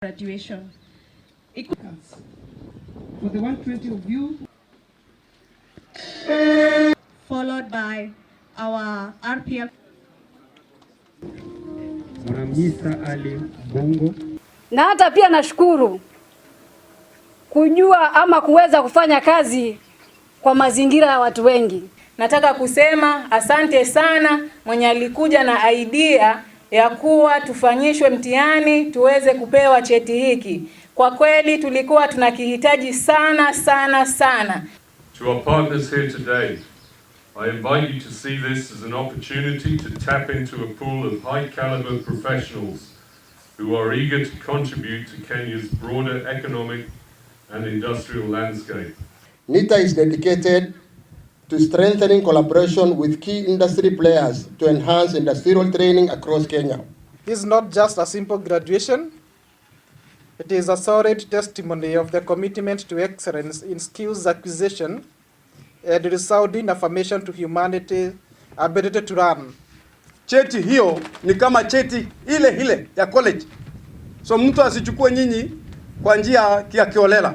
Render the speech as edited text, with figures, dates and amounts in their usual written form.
Graduation. For the 120 of you, Followed by our RPL Mwanamisa Ali Bongo. Na hata pia nashukuru kujua ama kuweza kufanya kazi kwa mazingira ya watu wengi. Nataka kusema asante sana mwenye alikuja na idea ya kuwa tufanyishwe mtihani tuweze kupewa cheti hiki. Kwa kweli tulikuwa tunakihitaji sana sana sana. To our partners here today, I invite you to see this as an opportunity to tap into a pool of high caliber professionals who are eager to contribute to Kenya's broader economic and industrial landscape. NITA is dedicated to strengthening collaboration with key industry players to enhance industrial training across Kenya. This is not just a simple graduation. It is a solid testimony of the commitment to excellence in skills acquisition and resounding affirmation to humanity ability to learn. Cheti hiyo ni kama cheti ile ile ya college, so mtu asichukue nyinyi kwa njia ya kiholela.